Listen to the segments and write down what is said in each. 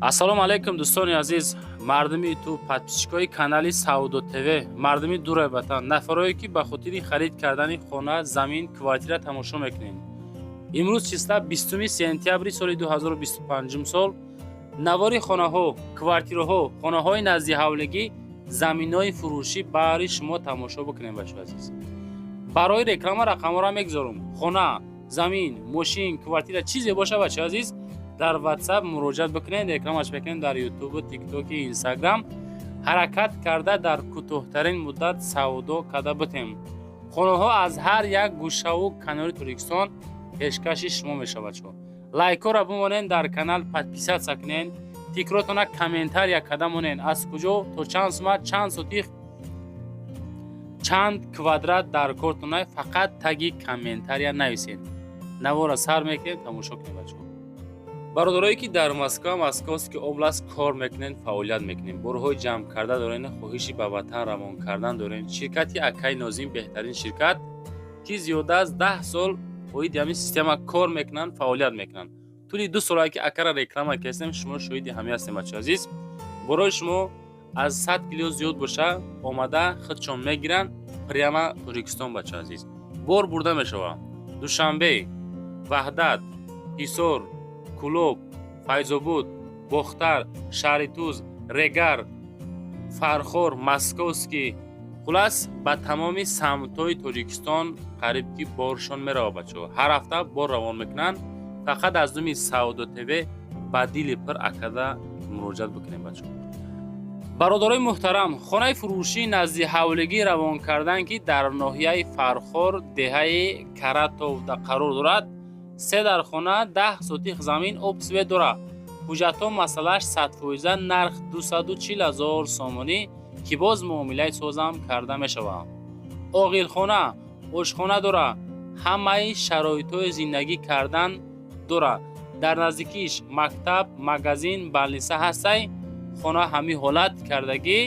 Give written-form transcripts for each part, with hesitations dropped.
Ассалому алайкум, дӯстони азиз, мардуми Ютуб, подписчикои канали Савдо ТВ, мардуми дураи ватан, нафарое ки ба хотири харид кардани хона, замин, квартира тамошо мекунед. Имрӯз числа 20 сентябри соли 2025 сол, навори хонаҳо, квартираҳо, хонаҳои наздиҳавлигӣ, заминҳои фурӯшӣ баҳри шумо тамошо бикунем. Бачаҳои азиз, барои реклама рақамҳоро мегузорам. Хона, замин, мошин, квартира, чизе боша, бачаҳои азиз, дар WhatsApp муроҷиат бикунед, рекламаш мекунем дар Ютубу, Тиктоки, Инстаграм. Ҳаракат карда дар кӯтоҳтарин муддат савдо карда битем. Хонаҳо аз ҳар як гӯшаву канори Тоҷикистон пешкаши шумо мешавад. Шо лайкҳоро бимонед, дар канал подписаться кунед, фикротона комментария карда монед, аз куҷо, то чанд сума, чанд сотих, чанд квадрат дар кортона, фақат таги комментария нависед. Навора сар мекунем, тамошо кунем. Бачаҳо, бародарое ки дар Москва, Московский область кор мекунед, фаъолият мекунед, борҳои ҷамъ карда доред, хоҳиши ба ватан равон кардан доред, ширкати акаи Нозим беҳтарин ширкат, ки зиёда аз 10 сол оиди ҳамин система кор мекунанд, фаъолият мекунанд. Тӯли 2 солае ки акара реклама кардем, шумо шоҳиди ҳамин ҳастем. Бачаҳо азиз, борои шумо аз 100 кило зиёд боша, омада худшон мегиранд прямо Тоҷикистон. Бачаҳо азиз, бор бурда мешавад Душанбе, Ваҳдат, Ҳисор, Кӯлоб, Файзобод, Бохтар, Шаҳритуз, Регар, Фархор, Московский, хулас, ба тамоми самтҳои Тоҷикистон қариб ки боршон меравад. Бачаҳо, ҳар ҳафта бор равон мекунанд. Фақат аз номи Савдо ТВ ба дили пир акада муроҷиат бикунем. Бачаҳо, бародарои муҳтарам, хонаи фурӯшӣ назди ҳавлигӣ равон кардан, ки дар ноҳияи Фархор, деҳаи Каратовда қарор дорад. Се дар хона, 10 сотих замин, об, свет дорад, ҳуҷҷатҳо масъалааш 100%, нарх 240 000 сомонӣ, ки боз муомилаи созам карда мешавад. Оғилхона, ошхона дорад, ҳамаи шароитҳои зиндагӣ кардан дорад. Дар наздикиш мактаб, магазин, больница ҳастай. Хона ҳамин ҳолат кардагӣ,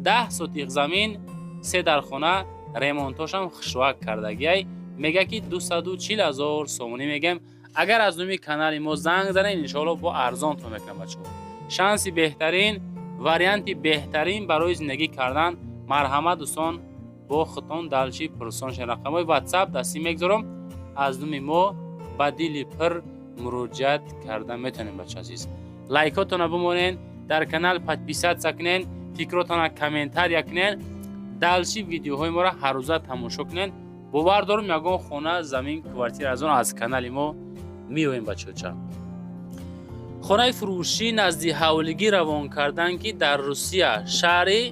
10 сотих замин, се дар хона, ремонтошам хушрӯак кардагиай. Мега ки 240 000 сомонӣ мегем. Агар аз номи канали мо занг занед, иншоалло бо арзонтон мекунам. Бачаҳо, шанси беҳтарин, варианти беҳтарин барои зиндагӣ кардан. Марҳамат, дӯстон, бо худтон дальше пурсон шед. Рақамҳои WhatsApp дастӣ мегузорам, аз номи мо ба дили пир муроҷиат карда метавонем. Бача азиз, лайкотона бимонед, дар канал подписаться кунед, фикротона комментария кунед, дальше видеоҳои моро ҳаррӯза тамошо кунед. Бовар дорам, ягон хона, замин, квартира аз он аз канали мо меоем. Бачаоча, хонаи фурӯшӣ назди ҳавлигӣ равон кардан, ки дар Русия, шаҳри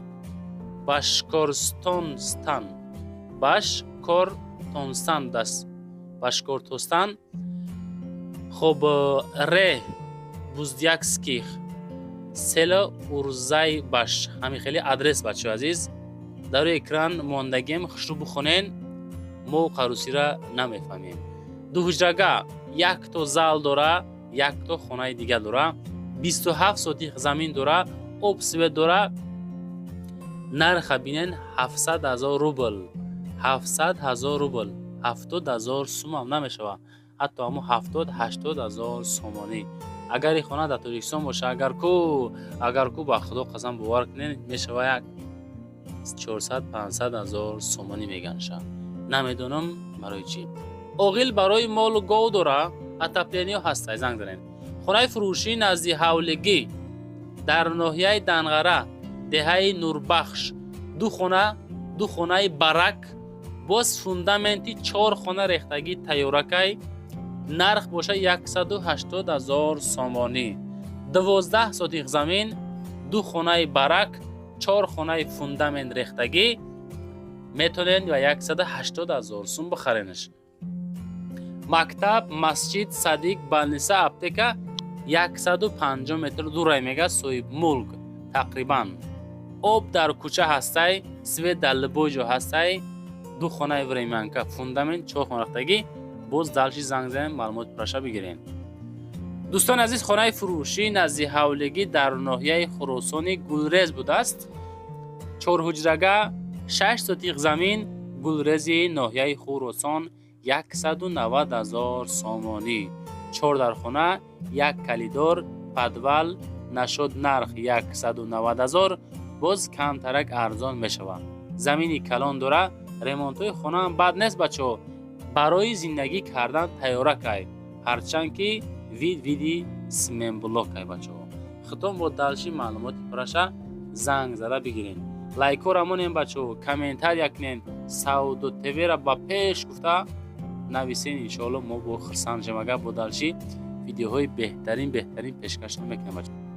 Башкортостан, Башкортонстан даст, Башкортостан. Хоб, ре Буздякских, село Урзайбаш, ҳамин хеле адрес. Бачаҳо азиз, дар рӯи экран мондагием, хушрӯ бихонен, мо қарусира намефаҳмем. Дуҳуҷрага, якто зал дора, якто хонаи дига дора, 27 сотих замин дора, об, свет дора. Нарха бинен: 700 000 рубл, 700 000 рубл, 70 000 сумам намешавад, ҳатто ҳамо 70-80 ҳазор сомонӣ. Агар ин хона дар Тоҷикистон боша, агар ку ба Худо қасам, бовар кунед, мешава як 400-500 ҳазор сомонӣ меганша. Намедонам барои чӣ. Оғил барои молу гов дора, отопление ҳастай, занг занед. Хонаи фурӯшӣ назди ҳавлигӣ дар ноҳияи Данғара, деҳаи Нурбахш, ду хона, ду хонаи барак, боз фундаменти чор хона рехтагӣ тайёракай. Нарх боша 180 000 сомонӣ. 12 сотих замин, ду хонаи барак, чор хонаи фундамент рехтагӣ, метавонед ва 180 000 сум бихаренаш. Мактаб, масҷид, садик, больница, аптека 150 метр дурай, мега соҳибмулк. Тақрибан об дар кӯча ҳастай, свет дар любой ҷо ҳастай. Ду хонаи времянка, фундамент, чор хона рехтагӣ. Боз дальше занг занем, маълумоти пурраша бигирем. Дӯстони азиз, хонаи фурӯшӣ назди ҳавлигӣ дар ноҳияи Хуросони Гулрез будааст. Чорҳуҷрага, 6 сотиқ замин, Гулрези ноҳияи Хуросон, 190 000 сомонӣ. Чор дархона, як коридор, подвал. Нашуд, нарх 190 ҳазор, боз камтарак арзон мешавад. Замини калон дора, ремонтҳои хонаам бад нест, бачаҳо. Барои зиндагӣ кардан тайёракай, ҳарчанд ки вид види цементблокай, бачаҳо. Хитом бо дальше маълумоти пурраша занг зада бигирен. Лайкҳоро монем, бачаҳо, комментария кунен, Савдо ТВра ба пеш гуфта нависен. Иншоалло, мо бо хурсанд шем, агар бо дальше видеоҳои беҳтарин, беҳтарин пешкаш мекунем, бачаҳо.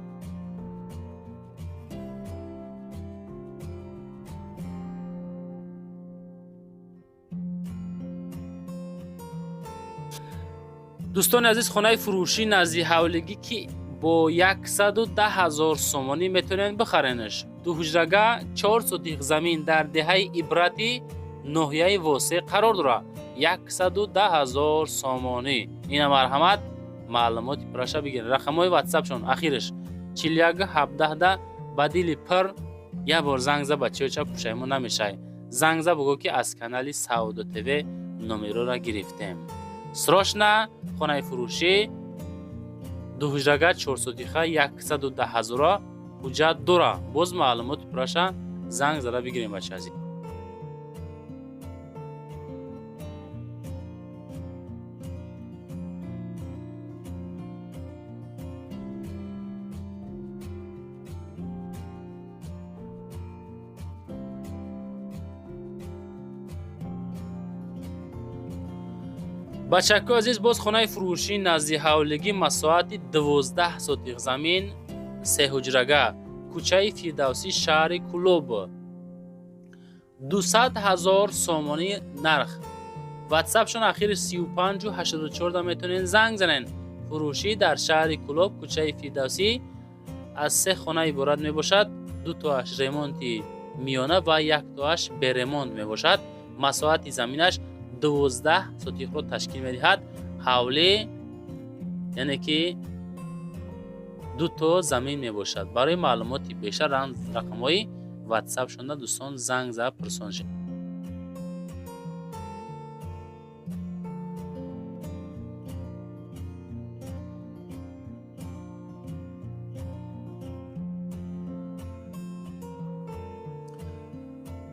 Дӯстони азиз, хонаи фурӯшӣ назди ҳавлигӣ, ки бо 110 ҳазор сомонӣ метавонед бихаренаш. Дуҳуҷрага, 4 сотих замин, дар деҳаи Ибрати ноҳияи Восеъ қарор дорад. 110 ҳазор сомонӣ. Ина, марҳамат, маълумоти пурраша бигиред. Рақамҳои ватсапшон ахираш 41 17-да. Ба дили пир як бор занг за, бачаёча пушаймон намешавӣ. Занг за, бугӯ, ки аз канали Савдо ТВ номерора гирифтем. Срочно хонаи фурӯшӣ, дуҳуҷрага, 4 сотиха, 110 ҳазора, ҳуҷҷат дора. Боз маълумоти пурраша занг зада бигирем, бача азиз. Бачакҳои азиз, боз хонаи фурӯшӣ назди ҳавлигӣ, масоҳати 12 сотих замин, сеҳуҷрага, кӯчаи Фирдавсӣ, шаҳри Кӯлоб, 200 ҳазор сомонӣ нарх. Ватсапшон ахири 35 84-да, метавонед занг занед. Фурӯшӣ дар шаҳри Кӯлоб, кӯчаи Фирдавсӣ, аз се хона иборат мебошад. Ду тоаш ремонти миёна ва як тоаш беремонт мебошад. Масоҳати заминаш 12 сотихро ташкил медиҳад. Ҳавлӣ, яъне ки ду то замин мебошад. Барои маълумоти бештар рақамҳои ватсапшонда, дӯстон, занг зада пурсон шед.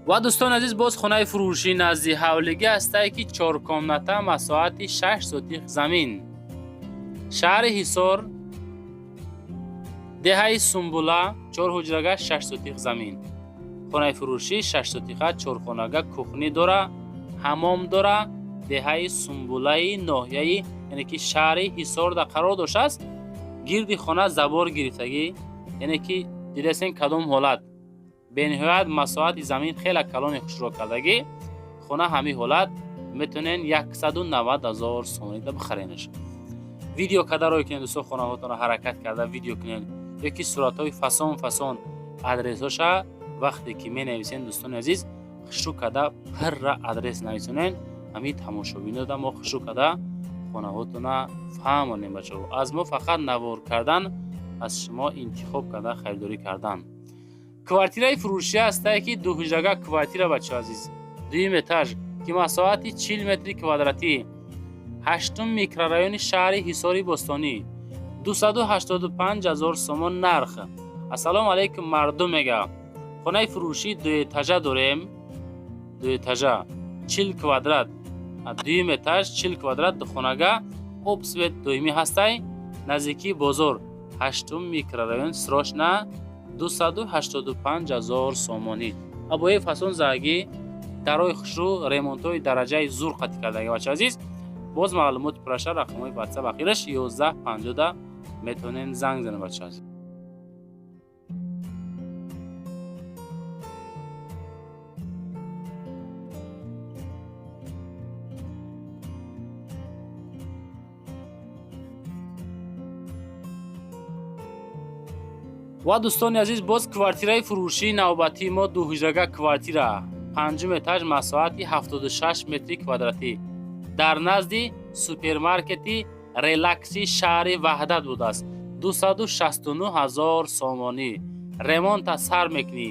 Ва дӯстони азиз, боз хонаи фурӯшӣ назди ҳавлигӣ ҳастае, ки чоркомната, масоҳати 6 сотих замин, шаҳри Ҳисор, деҳаи Сумбула, чорҳуҷрага, 6 сотих замин. Хонаи фурӯшӣ 6 сотиха, чорхонага, кухня дора, ҳамом дора. Деҳаи Сумбулаи ноҳияи, яъне ки шаҳри Ҳисорда қарор доштааст. Гирди хона забор гирифтагӣ, яъне ки дидастен кадом ҳолат. Бениҳоят масоҳати замин хеле калони хушро кардагӣ. Хона ҳамин ҳолат метавонен 190 ҳазор сомонида бихаренаш. Видео карда рой кунед, дӯстон, хонаҳотонро ҳаракат карда видео кунед ёки суратҳои фасон фасон. Адресҳоша вақте ки менависен, дӯстони азиз, хушрӯ карда пирра адрес нависонен. Ҳамин тамошобинода мо хушрӯ карда хонаҳотона фаҳмонем, бачаҳо. Аз мо фақат навор кардан, аз шумо интихоб карда харидорӣ кардан. Квартираи фурӯшӣ ҳастае, ки дуҳуҷрага квартира, бачаҳо азиз, дуюм этаж, ки масоҳати 40 метри квадратӣ, ҳаштум микрорайони шаҳри Ҳисори Бостонӣ, 285 ҳазор сомон нарх. Ассалому алайкум, мардум, мега. Хонаи фурӯшӣ дуэтажа дорем, дуэтажа, 40 квадрат, дуюм этаж, 40 квадрат, духонага, об, свет доимӣ ҳастай, наздикии бозор, ҳаштум микрорайон. Срочно 285 ҳазор сомонӣ. Обои фасон загӣ, дарои хушрӯ, ремонтҳои дараҷаи зур қатӣ кардаги. Бача азиз, боз маълумоти пурраша рақамҳои ватсап ахираш 11 50-да метавонем занг занем, бача азиз. Ва дӯстони азиз, боз квартираи фурӯшии навбатии мо, дуҳуҷрага квартира, панҷум этаж, масоҳати 76 метри квадратӣ, дар назди супермаркети Релакси шаҳри Ваҳдат будааст, 269 ҳазор сомонӣ. Ремонта сар мекунӣ,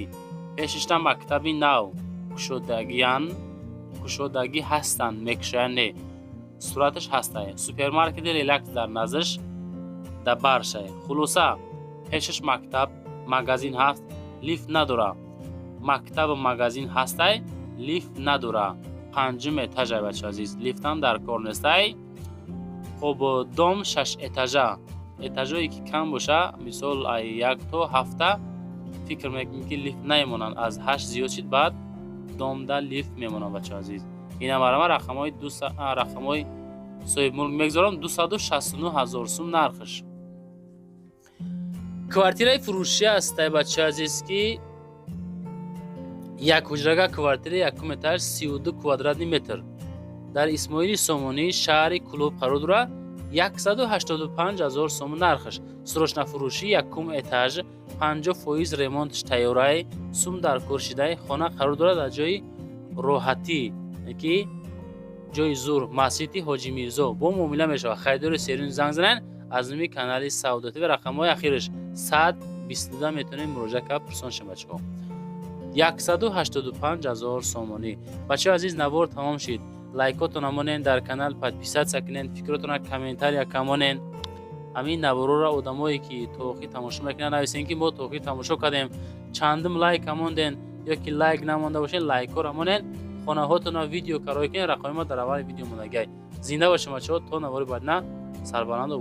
пешишта мактаби нав кушодагиян, кушодагӣ ҳастанд, мекушоянд, не, сураташ ҳастай. Супермаркети Релакс дар наздаш, да баршай. Хулоса, Пешаш мактаб, магазин ҳаст, лифт надора. Мактабу магазин ҳастай, лифт надора. Панҷум этажай, бачаҳо азиз, лифтам дар кор нестай. Хоб, дом шаш этажа. Этажое ки кам боша, мисол, ай як то ҳафта, фикр мекунем, ки лифт намемонанд. Аз ҳашт зиёд шид, баъд домда лифт мемонанд, бачаҳо азиз. Ина марама рақамҳои соҳибмулк мегузорам. 269 000 сум нархш. Квартираи фурӯшӣ ҳастай, бачаҳо азиз, ки як ҳуҷрага квартира, якум этаж, 32 квадратный метр, дар Исмоили Сомонӣ, шаҳри Кӯлоб қарор дорад. 185 000 сом нархаш. Срочно фурӯшӣ, якум этаж, 50% ремонтш тайёрай, сум дар кор шидай. Хона қарор дорад дар ҷои роҳатӣ, ки ҷои зур, масҷиди Ҳоҷи Мирзо. Бо муомила мешавад. Харидори серёзный занг зананд аз номи канали Савдотӣ ва рақамҳои ахираш 122 метавонед муроҷиат кард, пурсон шавед, бачаҳо. 185 000 сомонӣ. Бачаҳои азиз, навор тамом шид. Лайкотона монен, дар канал подписаться кунен, фикротона комментария камонен. Ҳамин наворора одамое ки то охир тамошо мекунанд, нависен, ки мо то охир тамошо кардем, чандум лайка монден ё ки лайк намонда бошен, лайкҳоро монен, хонаҳотона видео кароӣ кунен. Рақами мо дар аввали видео мондагиай. Зинда бошем, бачаҳо, то навори баъд на сарбаланду.